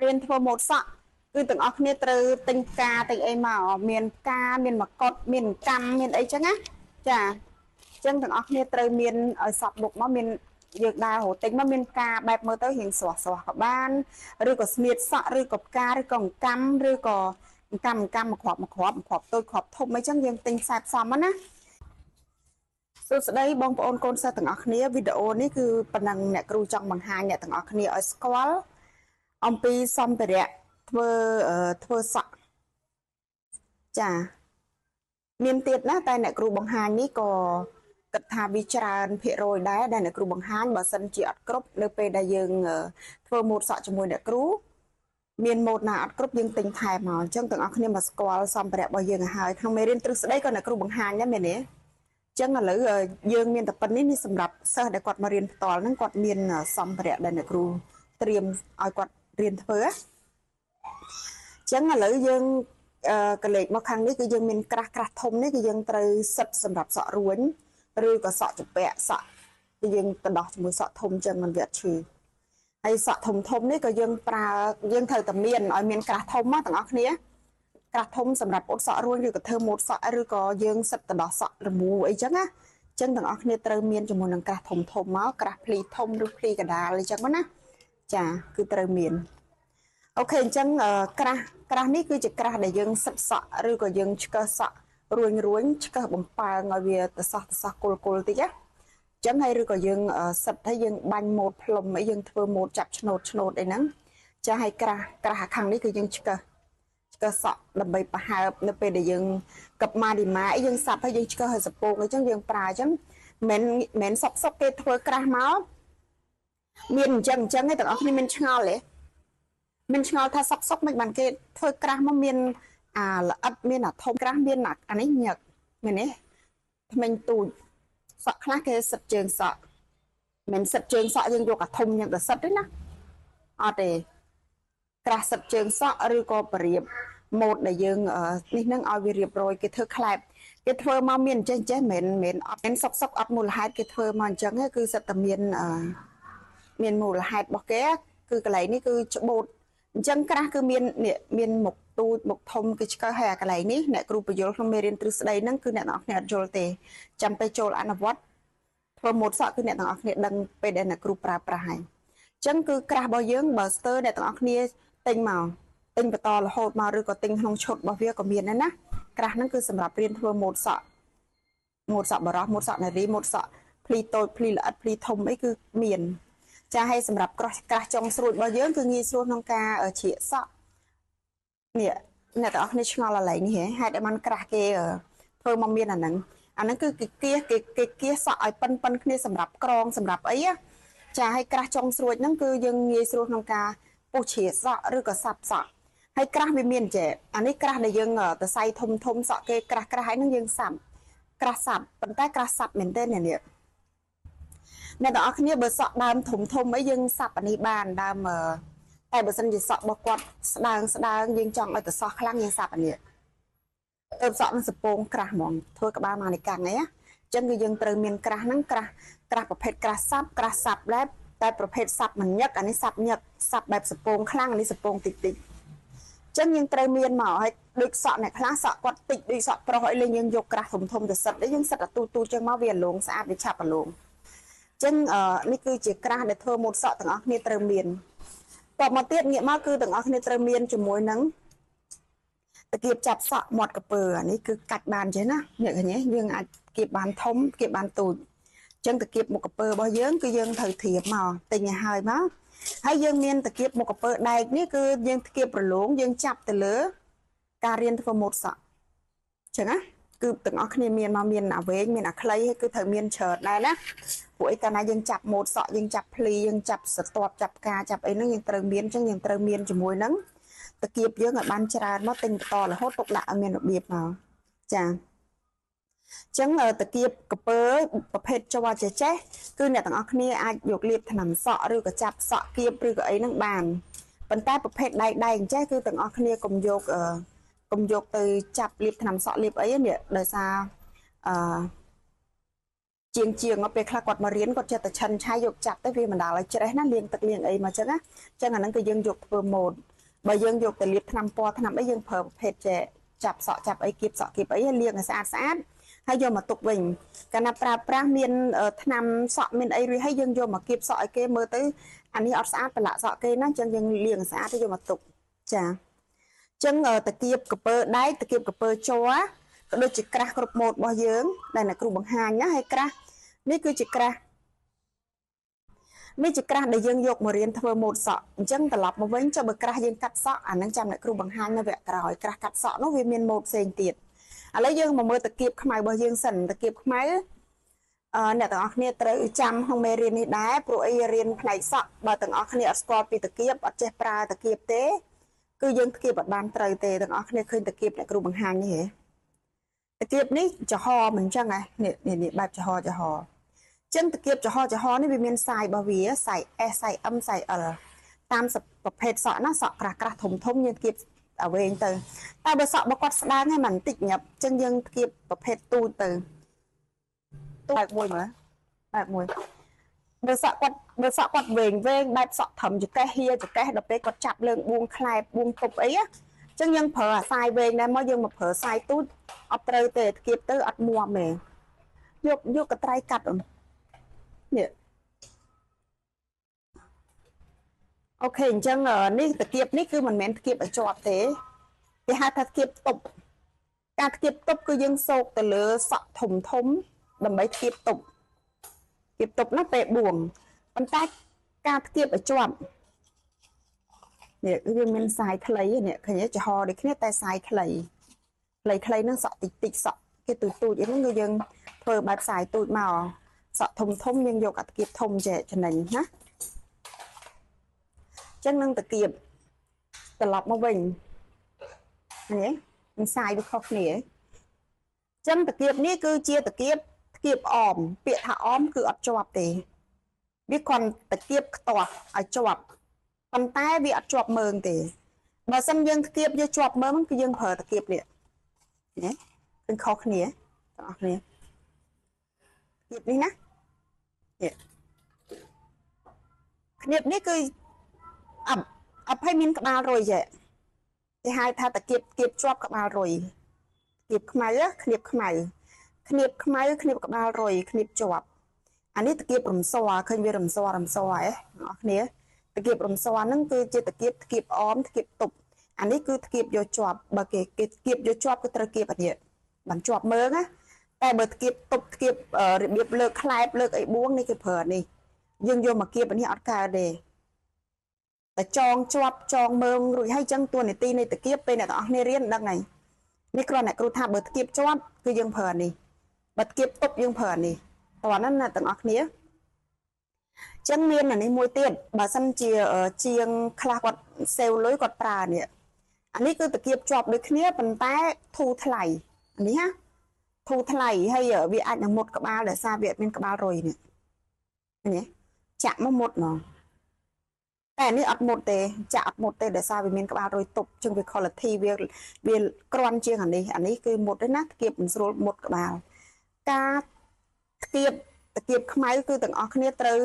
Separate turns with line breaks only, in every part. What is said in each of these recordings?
រៀនធ្វើម៉ូតសក់គឺទាំងអស់គ្នាត្រូវទិញផ្កាទិញអីមកមានផ្កាមានមកុដមានកម្មមានអីចឹងណាចាអញ្ចឹងទាំងអស់គ្នាត្រូវមានឲ្យសពមុខមកមានយើងដើររកទិញមកមានផ្កាបែបមើលទៅរៀងស្រស់ស្រស់ក៏បានឬក៏ស្នៀតសក់ឬក៏ផ្កាឬក៏កម្មឬក៏កម្មកម្មមួយគ្រាប់មួយគ្រាប់មួយគ្រាប់តូចគ្រាប់ធំអីចឹងយើងទិញខ្សែផ្សំមកណា សួស្តីបងប្អូនកូនសិស្សទាំងអស់គ្នាវីដេអូនេះគឺប៉ុណ្ណឹងអ្នកគ្រូចង់បង្ហាញអ្នកទាំងអស់គ្នាឲ្យស្គាល់អំពីសម្ភារៈធ្វើធ្វើសក់ចាមានទៀតណាតែអ្នកគ្រូបង្ហាញនេះក៏គិតថាវាច្រើនភាគរយដែរដែលអ្នកគ្រូបង្ហាញបើសិនជាអត់គ្រប់នៅពេលដែលយើងធ្វើម៉ូតសក់ជាមួយអ្នកគ្រូមានម៉ូតណាអត់គ្រប់យើងទិញថែមមកអញ្ចឹងទាំងអស់គ្នាមកស្គាល់សម្ភារៈរបស់យើងឲ្យហើយក្នុងមេរៀនទ្រឹស្ដីក៏អ្នកគ្រូបង្ហាញដែរមែនទេចឹងឥឡូវយើងមានតែប៉ុណ្្នេះនេះសម្រាប់សិស្សដែលគាត់មករៀនផ្ទាល់ហ្នឹងគាត់មានសម្ភារៈដែលអ្នកគ្រូត្រៀមឲ្យគាត់រៀនធ្វើចឹងឥឡូវយើងកលេចមកខាងនេះគឺយើងមានក្រាស់ក្រាស់ធំនេះគឺយើងត្រូវសិតសម្រាប់សក់រួញឬក៏សក់ចពាក់សក់គឺយើងទៅដោះជាមួយសក់ធំចឹងមិនវាអត់ឈឺហើយសក់ធំធំនេះក៏យើងប្រើយើងត្រូវតែមានឲ្យមានក្រាស់ធំមកទាំងអស់គ្នាក្រាស់ធំសម្រាប់អ៊ុតសក់រួញឬក៏ធ្វើម៉ូតសក់ឬក៏យើងសិតទៅដោះសក់រមូរអីចឹងណាចឹងទាំងអស់គ្នាត្រូវមានជាមួយនឹងក្រាស់ធំធំមកក្រាស់ភ្លីធំឬភ្លីកដាលអីចឹងណាចាគឺត្រូវមាន OK អញ្ចឹងក្រាស់ក្រាស់នេះគឺជាក្រាស់ដែលយើងសិតសក់ឬក៏យើងឆ្កឹះសក់រួញរួញឆ្កឹះបំពើងឲ្យវាទៅសោះទៅសោះគល់គល់តិចណាចឹងហើយឬក៏យើងសិតហើយយើងបាញ់ម៉ូតផ្លុំអីយើងធ្វើម៉ូតចាប់ឆ្នោតឆ្នោតអីហ្នឹងចាហើយក្រាស់ក្រាស់ខាងនេះគឺយើងឆ្កឹះឆ្កឹះសក់ដើម្បីប្រហើបនៅពេលដែលយើងកឹបម៉ាឌីម៉ាអីយើងសាប់ហើយយើងឆ្កឹះឲ្យសពោកអីចឹងយើងប្រើអញ្ចឹងមិនមិនសុកសុកគេធ្វើក្រាស់មកមានអញ្ចឹងអញ្ចឹងឯងទាំងអស់គ្នាមានឆ្ងល់ទេមានឆ្ងល់ថាសុកសុកមិនបានគេធ្វើក្រាស់មកមានអាល្អិតមានអាធំក្រាស់មានអានេះញឹកមែនទេថ្មិញទូចសក់ខ្លះគេសិតជើងសក់មិនសិតជើងសក់យើងយកអាធំយ៉ាងទៅសិតទេណាអត់ទេក្រាស់សិតជើងសក់ឬក៏បរៀបម៉ូតដែលយើងនេះនឹងឲ្យវារៀបរយគេធ្វើខ្លែបគេធ្វើមកមានអញ្ចេះចេះមិនមែនអត់មិនសុកសុកអត់មូលហេតុគេធ្វើមកអញ្ចឹងទេគឺសិតតែមានមានមូលហេតុរបស់គេគឺកន្លែងនេះគឺច្បូតអញ្ចឹងក្រាស់គឺមាននេះមានមុខទូចមុខធំគឺឆ្កឹះហើយអាកន្លែងនេះអ្នកគ្រូបញ្យល់ក្នុងមេរៀនទ្រឹស្ដីហ្នឹងគឺអ្នកទាំងអស់គ្នាអត់យល់ទេចាំពេលចូលអនុវត្តធ្វើម៉ូតសក់គឺអ្នកទាំងអស់គ្នាដឹងពេលដែលអ្នកគ្រូប្រើប្រាស់ហើយអញ្ចឹងគឺក្រាស់របស់យើងបើស្ទើរអ្នកទាំងអស់គ្នាទិញមកទិញបន្តរហូតមកឬក៏ទិញក្នុងឈុតរបស់វាក៏មានដែរណាក្រាស់ហ្នឹងគឺសម្រាប់រៀនធ្វើម៉ូតសក់ម៉ូតសក់បរោះម៉ូតសក់នារីម៉ូតសក់ភ្លីតូចភ្លីល្អិតភ្លីធំអីគឺមានចាឲ្យសម្រាប់ក្រាស់ក្រាស់ចុងស្រួចរបស់យើងគឺងាយស្រួលក្នុងការជ្រៀកសក់នេះអ្នកទាំងអស់គ្នាឆ្ងល់ឥឡូវនេះហ៎ហេតុតែបានក្រាស់គេធ្វើមកមានអាហ្នឹងអាហ្នឹងគឺគេគៀសគេគេគៀសសក់ឲ្យប៉ិនប៉ិនគ្នាសម្រាប់ក្រងសម្រាប់អីចាឲ្យក្រាស់ចុងស្រួចហ្នឹងគឺយើងងាយស្រួលក្នុងការពុះជ្រៀកសក់ឬក៏សាប់សក់ហើយក្រាស់វាមានចេះអានេះក្រាស់ដែលយើងទៅសៃធំធំសក់គេក្រាស់ក្រាស់ហើយហ្នឹងយើងសាប់ក្រាស់សាប់ប៉ុន្តែក្រាស់សាប់មែនទេអ្នកនេះអ្នកទាំងអស់គ្នាបើសក់ដើមធំធំអីយើងសាប់អានេះបានដើមតែបើសិនជាសក់របស់គាត់ស្ដើងស្ដើងយើងចង់ឲ្យទៅសោះខ្លាំងយើងសាប់អានេះទៅសក់នឹងសពងក្រាស់ហ្មងធ្វើក្បាលម៉ានីកាំងអីណាអញ្ចឹងគឺយើងត្រូវមានក្រាស់ហ្នឹងក្រាស់ក្រាស់ប្រភេទក្រាស់សាប់ក្រាស់សាប់ដែរតែប្រភេទសាប់មិនញឹកអានេះសាប់ញឹកសាប់បែបសពងខ្លាំងអានេះសពងតិចតិចចឹងយើងត្រូវមានមកឲ្យដូចសក់អ្នកខ្លះសក់គាត់តិចដូចសក់ប្រុសអីលេងយើងយកក្រាស់ធំធំទៅសិតយើងសិតតែទូទូចឹងមកវាលងស្អាតវាឆាប់រលោងចឹងនេះគឺជាក្រាស់ដែលធ្វើម៉ូតសក់ទាំងអស់គ្នាត្រូវមានតបមកទៀតងាកមកគឺទាំងអស់គ្នាត្រូវមានជាមួយនឹងតគៀបចាប់សក់មាត់កពើអានេះគឺកាច់បានចេះណាអ្នកឃើញទេយើងអាចគៀបបានធំគៀបបានទូចចឹងតគៀបមុខកពើរបស់យើងគឺយើងត្រូវត្រៀមមកទិញឲ្យហើយមកហើយយើងមានតគៀបមុខកពើដែកនេះគឺយើងតគៀបប្រឡងយើងចាប់ទៅលើការរៀនធ្វើម៉ូតសក់ចឹងណាគឺទាំងអស់គ្នាមានមកមានអាវែងមានអាខ្លីហើយគឺត្រូវមានច្រើនដែរណាពួកអីកាលណាយើងចាប់ម៉ូតសក់យើងចាប់ភ្លីយើងចាប់ស្រទាប់ចាប់ការចាប់អីហ្នឹងយើងត្រូវមានចឹងយើងត្រូវមានជាមួយនឹងតគៀបយើងឲ្យបានច្រើនមកទិញបន្តរហូតទុកដាក់ឲ្យមានរបៀបមកចាចឹងតគៀបកពើប្រភេទជ័រចេះចេះគឺអ្នកទាំងអស់គ្នាអាចយកលាបថ្នាំសក់ឬក៏ចាប់សក់គៀបឬក៏អីហ្នឹងបានប៉ុន្តែប្រភេទដែកដែកអញ្ចេះគឺទាំងអស់គ្នាកុំយកកុំយកទៅចាប់លាបថ្នាំសក់លាបអីនេះដោយសារអឺ ជាងជាងពេលខ្លះគាត់មករៀនគាត់ចេះតែឆិនឆាយយកចាប់ទៅវាមិនដល់ឲ្យច្រេះណាលាងទឹកលាងអីមកចឹងណាចឹងអាហ្នឹងគឺយើងយកធ្វើម៉ូតបើយើងយកទៅលាបថ្នាំពណ៌ថ្នាំអីយើងប្រើប្រភេទចេះចាប់សក់ចាប់អីគៀបសក់គៀបអីលាងឲ្យស្អាតស្អាតហើយយកមកទុកវិញកាលណាប្រើប្រាស់មានថ្នាំសក់មានអីរួចហើយយើងយកមកគៀបសក់ឲ្យគេមើលទៅអានេះអត់ស្អាតប្រឡាក់សក់គេណាចឹងយើងលាងស្អាតទៅយកមកទុកចាចឹងតាគៀបកពើដែកតាគៀបកពើជ័រក៏ដូចជាក្រាស់គ្រប់ម៉ូតរបស់យើងដែលអ្នកគ្រូបង្ហាញណាហើយក្រាស់នេះគឺជាក្រាស់នេះជាក្រាស់ដែលយើងយកមករៀនធ្វើម៉ូតសក់អញ្ចឹងត្រឡប់មកវិញចុះបើក្រាស់យើងកាត់សក់អាហ្នឹងចាំអ្នកគ្រូបង្ហាញនៅវគ្គក្រោយក្រាស់កាត់សក់នោះវាមានម៉ូតផ្សេងទៀតឥឡូវយើងមកមើលតាគៀបខ្មៅរបស់យើងសិនតាគៀបខ្មៅអឺអ្នកទាំងអស់គ្នាត្រូវចាំក្នុងមេរៀននេះដែរព្រោះអីរៀនផ្នែកសក់បើទាំងអស់គ្នាអត់ស្គាល់ពីតាគៀបអត់ចេះប្រើតាគៀបទេគឺយើងតាគៀបអត់បានត្រូវទេទាំងអស់គ្នាឃើញតាគៀបអ្នកគ្រូបង្ហាញនេះហ៎តាគៀបនេះចំហមិនអញ្ចឹងហ៎នេះនេះបែបចំហចំហចឹងតាគៀបចំហចំហនេះវាមានសាយរបស់វាសាយ S សាយ M សាយ L តាមប្រភេទសក់ណាសក់ក្រាស់ក្រាស់ធំធំយើងគៀបអាវែងទៅតែបើសក់របស់គាត់ស្ដើងហើយមិនបន្តិចញាប់ចឹងយើងគៀបប្រភេទទូចទៅទូបែបមួយមើលបែបមួយបើសក់គាត់បើសក់គាត់វែងវែងបែបសក់ធំចកេះហៀចកេះដល់ពេលគាត់ចាប់លើងបួងខ្លែបបួងទប់អីចឹងយើងប្រើអាសាយវែងដែរមកយើងមកប្រើសាយទូចអត់ត្រូវទេគៀបទៅអត់មាំទេយកយកកត្រៃកាត់អូននេះOK អញ្ចឹងនេះតាគៀបនេះគឺមិនមែនតាគៀបឲ្យជាប់ទេគេហៅថាតាគៀបទប់ការតាគៀបទប់គឺយើងសោកទៅលើសក់ធំធំដើម្បីតាគៀបទប់គៀបទប់ណាពេលបួងប៉ុន្តែការតាគៀបឲ្យជាប់នេះគឺវាមានសាយខ្លីនេះឃើញទេចំហដូចគ្នាតែសាយខ្លីខ្លីខ្លីហ្នឹងសក់តិចតិចសក់គេទូចទូចអីហ្នឹងគឺយើងធ្វើបែបសាយទូចមកសក់ធំធំយើងយកអាតាគៀបធំចេះចំណេញណាចឹងនឹងតាគៀបត្រឡប់មកវិញនេះមិនសាយវាខុសគ្នាចឹងតាគៀបនេះគឺជាតាគៀបតាគៀបអមពាក្យថាអមគឺអត់ជាប់ទេវាគ្រាន់តាគៀបខ្ទាស់ឲ្យជាប់ប៉ុន្តែវាអត់ជាប់មើងទេបើសិនយើងតាគៀបយកជាប់មើងគឺយើងប្រើតាគៀបនេះណាគឺខុសគ្នាទាំងអស់គ្នាគៀបនេះណានេះគ្នាបនេះគឺអបអបឲ្យមានក្បាលរុយចេះគេហៅថាតាគៀបគៀបជាប់ក្បាលរុយគៀបខ្មៅឃ្នៀបខ្មៅឃ្នៀបខ្មៅឃ្នៀបក្បាលរុយឃ្នៀបជាប់អានេះតាគៀបរំសឃើញវារំសរំសហ៎អ្នកគ្នាតាគៀបរំសហ្នឹងគឺជាតាគៀបតាគៀបអមតាគៀបទប់អានេះគឺតាគៀបយកជាប់បើគេគេគៀបយកជាប់គឺត្រូវគៀបអានេះបានជាប់មើងណាតែបើតាគៀបទប់តាគៀបរបៀបលើកខ្លែបលើកអីបួងនេះគេប្រើនេះយើងយកមកគៀបអានេះអត់កើតទេតែចងជាប់ចងមើងរួចហើយចឹងតួនាទីនៃតាគៀបពេលអ្នកទាំងអស់គ្នារៀនដឹងហើយនេះគ្រាន់តែគ្រូថាបើតាគៀបជាប់គឺយើងប្រើអានេះបើតាគៀបទប់យើងប្រើអានេះតោះហ្នឹងណាទាំងអស់គ្នាចឹងមានអានេះមួយទៀតបើសិនជាជាងខ្លះគាត់សេវលុយគាត់ប្រើនេះអានេះគឺតាគៀបជាប់ដូចគ្នាប៉ុន្តែធូរថ្លៃអានេះណាធូរថ្លៃហើយវាអាចនឹងមុតក្បាលដោយសារវាអត់មានក្បាលរុយនេះនេះចាក់មកមុតហ្មងតែនេះអត់មុតទេចាក់អត់មុតទេដោយសារវាមានក្បាលរុយទប់ជាងវា quality វាវាក្រាន់ជាងអានេះអានេះគឺមុតទេណាតាគៀបមិនស្រួលមុតក្បាលការតាគៀបតាគៀបខ្មៅគឺទាំងអស់គ្នាត្រូវ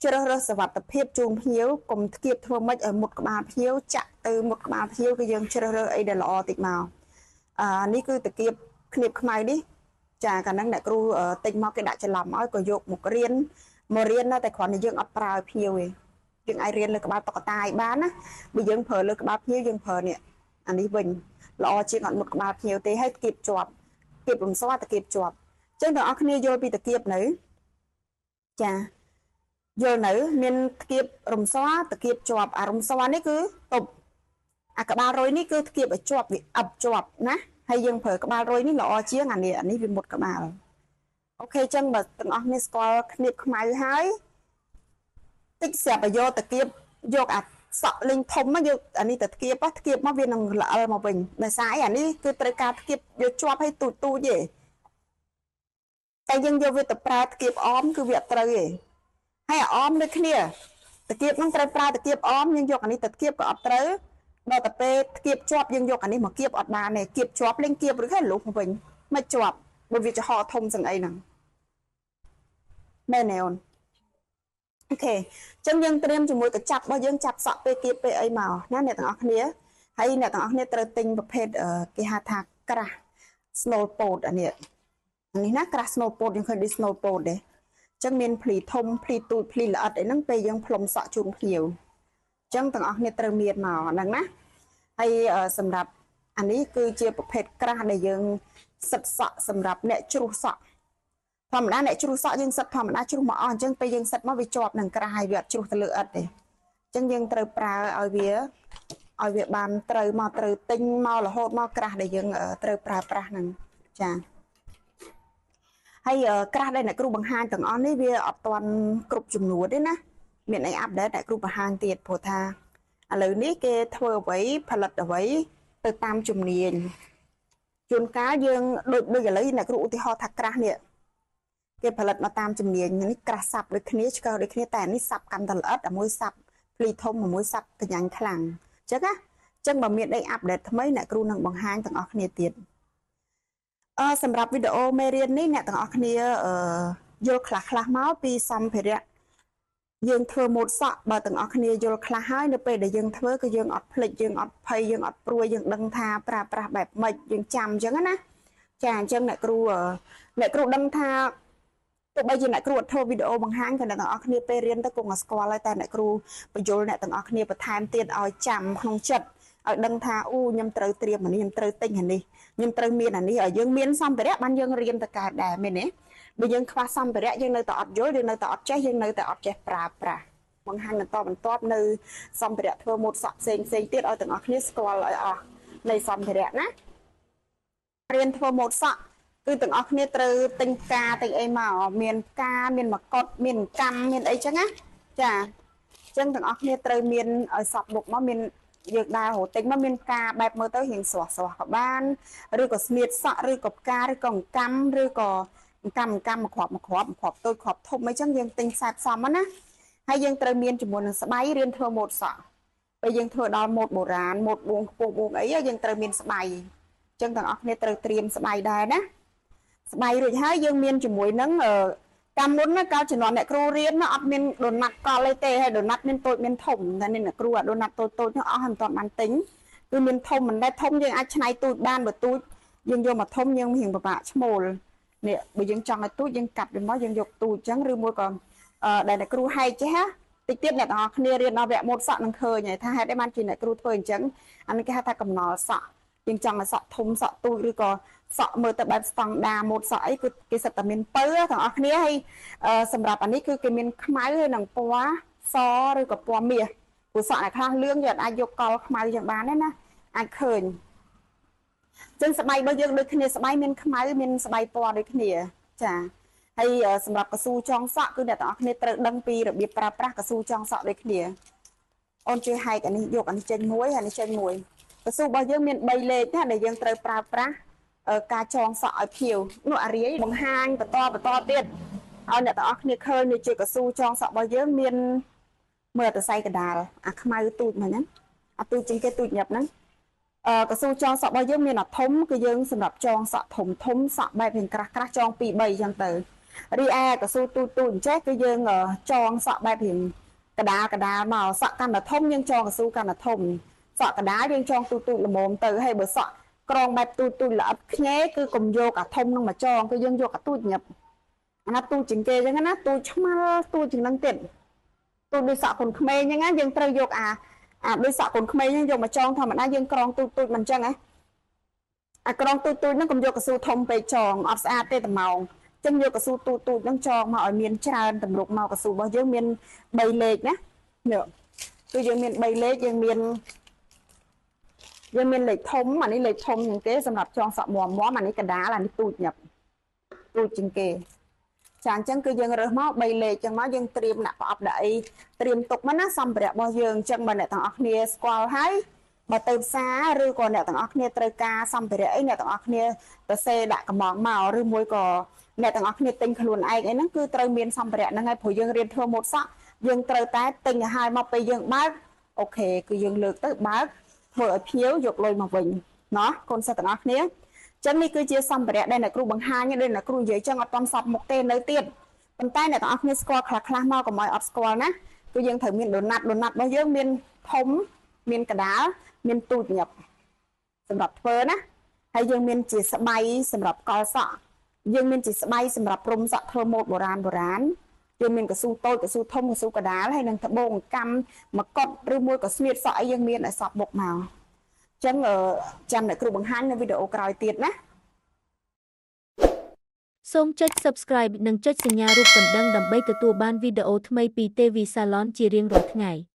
ជ្រើសរើសសវត្ថភាពជូនភ្ញៀវកុំធៀបធ្វើម៉េចឲ្យមុតក្បាលភ្ញៀវចាក់ទៅមុតក្បាលភ្ញៀវគឺយើងជ្រើសរើសអីដែលល្អតិចមកអានេះគឺតាគៀបឃ្នៀបខ្មៅនេះចាកាលហ្នឹងអ្នកគ្រូទិញមកគេដាក់ច្រឡំឲ្យក៏យកមករៀនមករៀនណាតែគ្រាន់តែយើងអត់ប្រើឲ្យភ្ញៀវទេយើងអាចរៀនលើក្បាលតុក្កតាឲ្យបានណាបើយើងប្រើលើក្បាលភ្ញៀវយើងប្រើនេះអានេះវិញល្អជាងអត់មុតក្បាលភ្ញៀវទេហើយគៀបជាប់គៀបរំស្វាតាគៀបជាប់អញ្ចឹងទាំងអស់គ្នាយល់ពីតាគៀបនៅចាយល់នៅមានតាគៀបរំស្វាតាគៀបជាប់អារំស្វានេះគឺទប់អាក្បាលរុយនេះគឺតាគៀបឲ្យជាប់វាអឹបជាប់ណាហើយយើងប្រើក្បាលរុយនេះល្អជាងអានេះអានេះវាមុតក្បាល OK អញ្ចឹងបើទាំងអស់គ្នាស្គាល់ឃ្នៀបខ្មៅហើយតិចស្រាប់តែយកតាគៀបយកអាសក់លេងធំមកយកអានេះទៅធៀបធៀបមកវានឹងល្អិលមកវិញដោយសារអីអានេះគឺត្រូវការធៀបយកជាប់ឲ្យទូចទូចទេតែយើងយកវាទៅប្រើធៀបអមគឺវាអត់ត្រូវទេហើយអាអមដូចគ្នាតាគៀបហ្នឹងត្រូវប្រើតាគៀបអមយើងយកអានេះទៅធៀបក៏អត់ត្រូវដល់តែពេលធៀបជាប់យើងយកអានេះមកគៀបអត់បានទេគៀបជាប់លេងគៀបឬគេលុះមកវិញមិនជាប់បើវាចំហធំសឹងអីហ្នឹង មែនទេអូន OK អញ្ចឹងយើងត្រៀមជាមួយកញ្ចាប់របស់យើងចាប់សក់ពេលគៀបពេលអីមកណាអ្នកទាំងអស់គ្នាហើយអ្នកទាំងអស់គ្នាត្រូវទិញប្រភេទគេហៅថាក្រាស់ snow pot អានេះនេះណាក្រាស់ snow pot យើងឃើញដូច snow pot ទេអញ្ចឹងមានភ្លីធំភ្លីទូចភ្លីល្អិតអីហ្នឹងពេលយើងផ្លុំសក់ជូនភ្ញៀវអញ្ចឹងទាំងអស់គ្នាត្រូវមានមកហ្នឹងណាហើយសម្រាប់អានេះគឺជាប្រភេទក្រាស់ដែលយើងសិតសក់សម្រាប់អ្នកជ្រុះសក់ធម្មតាអ្នកជ្រុះសក់យើងសិតធម្មតាជ្រុះមកអស់អញ្ចឹងពេលយើងសិតមកវាជាប់នឹងក្រាស់ហើយវាអត់ជ្រុះទៅលើឥដ្ឋទេអញ្ចឹងយើងត្រូវប្រើឲ្យវាបានត្រូវមកត្រូវទិញមករហូតមកក្រាស់ដែលយើងត្រូវប្រើប្រាស់ហ្នឹងចាហើយក្រាស់ដែលអ្នកគ្រូបង្ហាញទាំងអស់នេះវាអត់ទាន់គ្រប់ចំនួនទេណាមានអី update អ្នកគ្រូបង្ហាញទៀតព្រោះថាឥឡូវនេះគេធ្វើអ្វីផលិតអ្វីទៅតាមជំនាញជួនកាលយើងដូចឥឡូវអ្នកគ្រូឧទាហរណ៍ថាក្រាស់នេះគេផលិតមកតាមជំនាញនេះក្រាស់សាប់ដូចគ្នាឆ្កឹះដូចគ្នាតែនេះសាប់កាន់តែល្អិតអាមួយសាប់ភ្លីធំមួយសាប់កញ្ញាញ់ខ្លាំងអញ្ចឹងណាអញ្ចឹងបើមានអី update ថ្មីអ្នកគ្រូនឹងបង្ហាញទាំងអស់គ្នាទៀតអឺសម្រាប់វីដេអូមេរៀននេះអ្នកទាំងអស់គ្នាអឺយល់ខ្លះខ្លះមកពីសម្ភារៈយើងធ្វើម៉ូតសក់បើទាំងអស់គ្នាយល់ខ្លះហើយនៅពេលដែលយើងធ្វើគឺយើងអត់ភ្លេចយើងអត់ភ័យយើងអត់ព្រួយយើងដឹងថាប្រើប្រាស់បែបម៉េចយើងចាំអញ្ចឹងណាចាអញ្ចឹងអ្នកគ្រូដឹងថាទោះបីជាអ្នកគ្រូអត់ធ្វើវីដេអូបង្ហាញក៏អ្នកទាំងអស់គ្នាពេលរៀនទៅគង់តែស្គាល់ហើយតែអ្នកគ្រូបញ្យល់អ្នកទាំងអស់គ្នាបន្ថែមទៀតឲ្យចាំក្នុងចិត្តឲ្យដឹងថាអូខ្ញុំត្រូវត្រៀមអានេះខ្ញុំត្រូវទិញអានេះខ្ញុំត្រូវមានអានេះឲ្យយើងមានសម្ភារៈបានយើងរៀនទៅកើតដែរមែនទេបើយើងខ្វះសម្ភារៈយើងនៅតែអត់យល់យើងនៅតែអត់ចេះយើងនៅតែអត់ចេះប្រើប្រាស់បង្ហាញបន្តបន្ទាប់នៅសម្ភារៈធ្វើម៉ូតសក់ផ្សេងផ្សេងទៀតឲ្យទាំងអស់គ្នាស្គាល់ឲ្យអស់នៃសម្ភារៈណារៀនធ្វើម៉ូតសក់គឺទាំងអស់គ្នាត្រូវទិញផ្កាទិញអីមកមានផ្កាមានមកុដមានកម្មមានអីចឹងណាចាអញ្ចឹងទាំងអស់គ្នាត្រូវមានឲ្យសពមុខមកមានយើងដើររកទិញមកមានផ្កាបែបមើលទៅរៀងស្រស់ស្រស់ក៏បានឬក៏ស្នៀតសក់ឬក៏ផ្កាឬក៏កម្មឬក៏កម្មកម្មមួយគ្រាប់មួយគ្រាប់មួយគ្រាប់តូចគ្រាប់ធំអីចឹងយើងទិញខ្សែផ្សំណាហើយយើងត្រូវមានជាមួយនឹងស្បៃរៀនធ្វើម៉ូតសក់ពេលយើងធ្វើដល់ម៉ូតបុរាណម៉ូតបួងខ្ពស់បួងអីយើងត្រូវមានស្បៃអញ្ចឹងទាំងអស់គ្នាត្រូវត្រៀមស្បៃដែរណាស្បៃរួចហើយយើងមានជាមួយនឹងកាលមុនណាកាលជំនាន់អ្នកគ្រូរៀនណាអត់មានដូណាត់កលអីទេហើយដូណាត់មានតូចមានធំតែនេះអ្នកគ្រូអាដូណាត់តូចតូចនោះអស់ហើយមិនទាន់បានទិញគឺមានធំមិនដែរធំយើងអាចឆ្នៃទូចបានបើទូចយើងយកមកធំយើងរៀងពិបាកឈ្មោលនេះបើយើងចង់ឲ្យទូចយើងកាត់វាមកយើងយកទូចអញ្ចឹងឬមួយក៏ដែលអ្នកគ្រូហែកចេះណាតិចទៀតអ្នកទាំងអស់គ្នារៀនដល់វគ្គម៉ូតសក់នឹងឃើញហើយថាហេតុអីបានជាអ្នកគ្រូធ្វើអញ្ចឹងអានេះគេហៅថាកំណល់សក់យើងចង់ឲ្យសក់ធំសក់ទូចឬក៏សក់មើលទៅបែបស្តង់ដាម៉ូតសក់អីគឺគេសិតតែមានពៅទាំងអស់គ្នាហើយសម្រាប់អានេះគឺគេមានខ្មៅហើយនិងពណ៌សឬក៏ពណ៌មាសព្រោះសក់អ្នកខ្លះលឿងយើងអាចយកកលខ្មៅយ៉ាងបានទេណាអាចឃើញចឹងស្បៃរបស់យើងដូចគ្នាស្បៃមានខ្មៅមានស្បៃពណ៌ដូចគ្នាចាហើយសម្រាប់កស៊ូចងសក់គឺអ្នកទាំងអស់គ្នាត្រូវដឹងពីរបៀបប្រើប្រាស់កស៊ូចងសក់ដូចគ្នាអូនជួយហែកអានេះយកអានេះចេញមួយអានេះចេញមួយកស៊ូរបស់យើងមាន3លេខណាដែលយើងត្រូវប្រើប្រាស់ការចងសក់ឲ្យភៀវនោះអារាយបង្ហាញបន្តបន្តទៀតឲ្យអ្នកទាំងអស់គ្នាឃើញនេះជាកស៊ូចងសក់របស់យើងមានមើលតសៃកដាលអាខ្មៅទូចមកហ្នឹងអាទូចជាងគេទូចញាប់ហ្នឹងអឺកស៊ូចងសក់របស់យើងមានអាធំគឺយើងសម្រាប់ចងសក់ធំធំសក់បែបរៀងក្រាស់ក្រាស់ចង2 3អញ្ចឹងទៅរីឯកស៊ូទូចទូចអញ្ចេះគឺយើងចងសក់បែបរៀងកដាលកដាលមកសក់កាន់តែធំយើងចងកស៊ូកាន់តែធំសក់កដាលយើងចងទូចទូចល្មមទៅហើយបើសក់ក្រងបែបទូចទូចល្អិតខ្ញែគឺកុំយកអាធំនឹងមកចងគឺយើងយកអាទូចញាប់អាណាទូចជាងគេអញ្ចឹងណាទូចឆ្មាល់ទូចជាងនឹងទៀតទូចដូចសក់កូនក្មេងអញ្ចឹងណាយើងត្រូវយកអាដូចសក់កូនក្មេងហ្នឹងយកមកចងធម្មតាយើងក្រងទូចទូចមិនអញ្ចឹងហ៎អាក្រងទូចទូចហ្នឹងកុំយកកស៊ូធំពេកចងអត់ស្អាតទេត្មងចឹងយកកស៊ូទូចទូចហ្នឹងចងមកឲ្យមានច្រើនតម្រុកមកកស៊ូរបស់យើងមាន3លេខណានេះគឺយើងមាន3លេខយើងមានលេខធំអានេះលេខធំជាងគេសម្រាប់ចងសក់មាំមាំអានេះកដាលអានេះទូចញាប់ទូចជាងគេចាអញ្ចឹងគឺយើងរើសមក3លេខអញ្ចឹងមកយើងត្រៀមដាក់ប្រអប់ដាក់អីត្រៀមទុកមកណាសម្ភារៈរបស់យើងអញ្ចឹងបើអ្នកទាំងអស់គ្នាស្គាល់ហើយបើទៅផ្សារឬក៏អ្នកទាំងអស់គ្នាត្រូវការសម្ភារៈអីអ្នកទាំងអស់គ្នាទៅសេដាក់កំងមកឬមួយក៏អ្នកទាំងអស់គ្នាទិញខ្លួនឯងអីហ្នឹងគឺត្រូវមានសម្ភារៈហ្នឹងហើយព្រោះយើងរៀនធ្វើម៉ូតសក់យើងត្រូវតែទិញឲ្យហើយមកពេលយើងបើក OK គឺយើងលើកទៅបើកធ្វើឲ្យភ្ញៀវយកលុយមកវិញណោះកូនសិស្សទាំងអស់គ្នាចឹងនេះគឺជាសម្ភារៈដែលអ្នកគ្រូបង្ហាញដែលអ្នកគ្រូនិយាយចឹងអត់ទាន់សពមុខទេនៅទៀត ប៉ុន្តែអ្នកទាំងអស់គ្នាស្គាល់ខ្លះខ្លះមកកុំឲ្យអត់ស្គាល់ណាគឺយើងត្រូវមានដូណាត់ដូណាត់របស់យើងមានធំមានកដាលមានទូចញឹបសម្រាប់ធ្វើណាហើយយើងមានជាស្បៃសម្រាប់កលសក់យើងមានជាស្បៃសម្រាប់រុំសក់ធ្វើម៉ូដបុរាណបុរាណយើងមានកស៊ូតូចកស៊ូធំកស៊ូកដាលហើយនឹងត្បូងកម្មមកុដឬមួយក៏ស្នៀតសក់អីយើងមានឲ្យសពបុកមកអញ្ចឹងចាំអ្នកគ្រូបង្ហាញនៅវីដេអូក្រោយទៀតណា
សូមចុច Subscribe និងចុចសញ្ញារូបកណ្ដឹងដើម្បីទទួលបានវីដេអូថ្មីពី TV Salon ជារៀងរាល់ថ្ងៃ។